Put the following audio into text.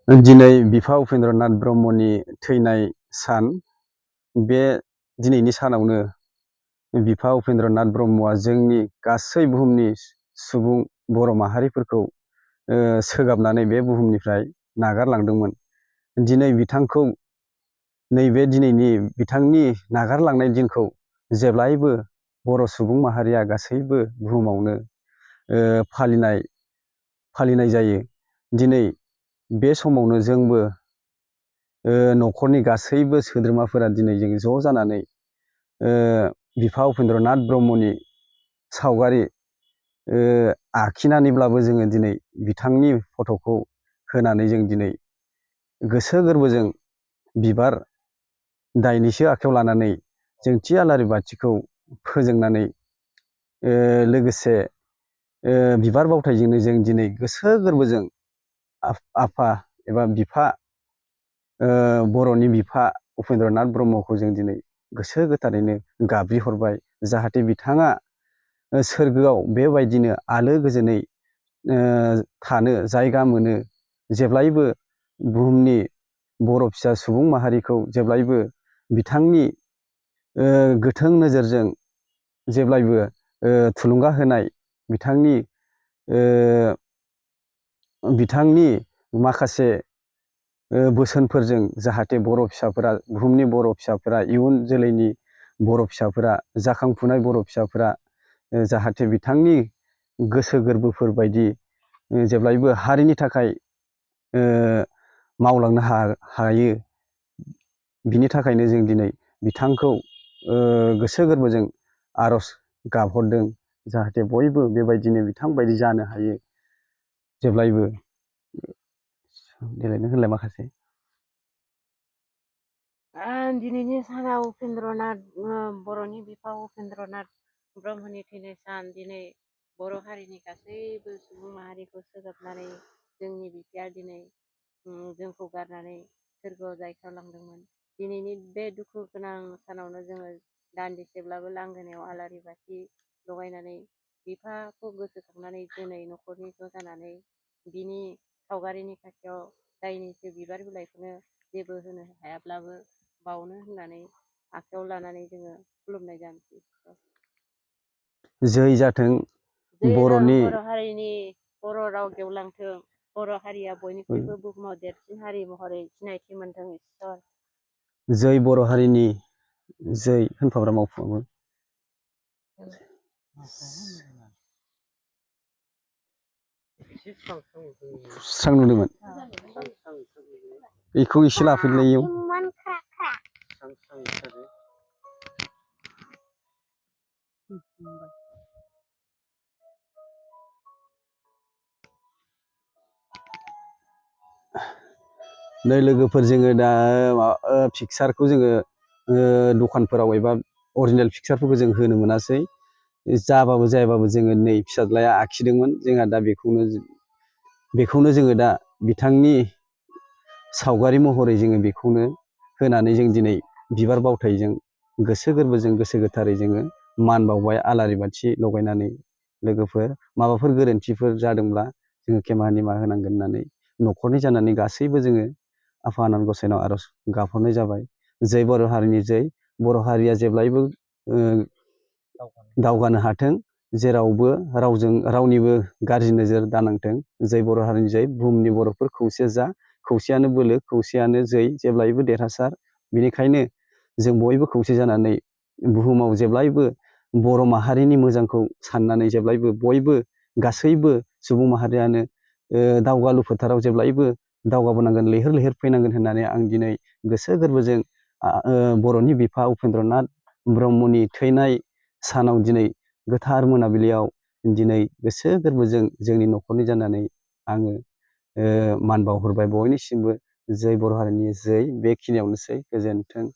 दिनै बिफा उपेन्द्रनाथ ब्रह्मनि थैनाय सान। बे दिनैनि सानावनो बिफा उपेन्द्रनाथ ब्रह्मआ जोंनि गासै बुहुमनि सुबुं बर' माहारिफोरखौ सोगाबनानै बे बुहुमनिफ्राय नागारलांदोंमोन। दिनै बिथांखौ नैबे दिनैनि बिथांनि नागारलांनाय दिनखौ जेब्लायबो बर' सुबुं माहारिया गासैबो बुहुमावनो फालिनाय जायो। दिनै बे समावनो जोंबो न'खरनि गासैबो सोद्रोमाफोरा दिनै जों ज' जानानै बिफा उपेन्द्रनाथ ब्रह्मनि सावगारि आखिनानैब्लाबो जोङो दिनै बिथांनि फट'खौ होनानै जों दिनै गोसो गोरबोजों बिबार दाइनैसो आखायाव लानानै जोंथि आलारि बाथिखौ फोजोंनानै लोगोसे बिबार बावथायजोंनो जों दिनै गोसो गोरबोजों आफा एबा बिफा बर'नि बिफा उपेन्द्रनाथ ब्रह्मखौ जों दिनै गोसो गोथारैनो गाबज्रिहरबाय, जाहाथे बिथाङा सोरगोआव बेबायदिनो आलो गोजोनै थानो जायगा मोनो। जेब्लायबो बुहुमनि बर' फिसा सुबुं माहारिखौ जेब्लायबो बिथांनि गोथों नोजोरजों जेब्लायबो थुलुंगा होनाय, बिथांनि माखासे बोसोनफोरजों जाहाथे बर' फिसाफोरा, बुहुमनि बर' फिसाफोरा, इयुन जोलैनि बर' फिसाफोरा, जाखांफुनाय बर' फिसाफोरा जाहाथे बिथांनि गोसो गोरबोफोर बायदि जेब्लायबो हारिनि थाखाय मावलांनो हायो। बिनि थाखायनो जों दिनै बिथांखौ गोसो गोरबोजों आर'ज गाबहरदों, जाहाथे बयबो बेबायदिनो बिथां बायदि जानो हायो जेब्लायबो। देलाय नों होनलाय माखासे। दिनैनि सानाव बर'नि बिफा उपेन्द्रनाथ ब्रह्मनि थैनाय सान। दिनै बर' हारिनि गासैबो सुबुं माहारिखौ सोगाबनानै जोंनि बिफाया दिनै जोंखौ गारनानै सोरगोआव जायखारलांदोंमोन। दिनैनि बे दुखु गोनां सानावनो जोङो दान्दिसेब्लाबो लांगोनायाव आलारि बाथि लगायनानै बिफाखौ गोसोखांनानै दिनै न'खरनि ज' जानानै बिनि सावगारिनि खाथियाव दाइनैसो बिबार बिलाइखौनो जेबो होनो हायाब्लाबो बावनो होननानै आखायाव लानानै जोङो खुलुमनाय जानोसै। जै जाथों बर'नि बर' हारिनि बर' राव गेवलांथों, बर' हारिया बयनिख्रुइबो बुहुमाव देरसिन हारि महरै सिनायथि मोनथों। इसोर जै बर' हारिनि जै होनफाब्रा मावफुङो। स्रां नुदोंमोन बेखौ एसे लाफैलाय इयाव। नै लोगोफोर, जोङो दा पिकचारखौ जोङो दखानफोराव एबा अरिजिनेल पिकचारफोरखौ जों होनो मोनासै। जाबाबो जायाबाबो जोङो नै फिसाज्लाया आखिदोंमोन, जोंहा दा बेखौनो जोङो दा बिथांनि सावगारि महरै जोङो बेखौनो होनानै जों दिनै बिबार बावथायजों गोसो गोरबोजों गोसो गोथारै जोङो मान बावबाय आलारि बाथि लगायनानै। लोगोफोर, माबाफोर गोरोन्थिफोर जादोंब्ला जोङो खेमा निमाहा होनांगोन होननानै न'खरनि जानानै गासैबो जोङो आफा आनान गसाइनाव आर'ज गाबहरनाय जाबाय। जै बर' हारिनि जै। बर' हारिया जेब्लायबो दावगानो हाथों, जेरावबो रावनिबो गाज्रि नोजोर दानांथों। जै बर' हारिनि जै। बुहुमनि बर'फोर खौसे जा, खौसेयानो बोलो, खौसेयानो जै, जेब्लायबो देरहासार। बेनिखायनो जों बयबो खौसे जानानै बुहुमाव जेब्लायबो बर' माहारिनि मोजांखौ साननानै जेब्लायबो बयबो गासैबो सुबुं माहारियानो दावगालु फोथाराव जेब्लायबो दावगाबोनांगोन, लैहोर लैहोर फैनांगोन होननानै आं दिनै गोसो गोरबोजों बर'नि बिफा उपेन्द्रनाथ ब्रह्मनि थैनाय सानाव दिनै गोथार मोनाबिलियाव दिनै गोसो गोरबोजों जोंनि न'खरनि जानानै आङो मान बावहरबाय बयनिसिमबो। जै बर' हारिनि जै। बेखिनियावनोसै, गोजोन्थों।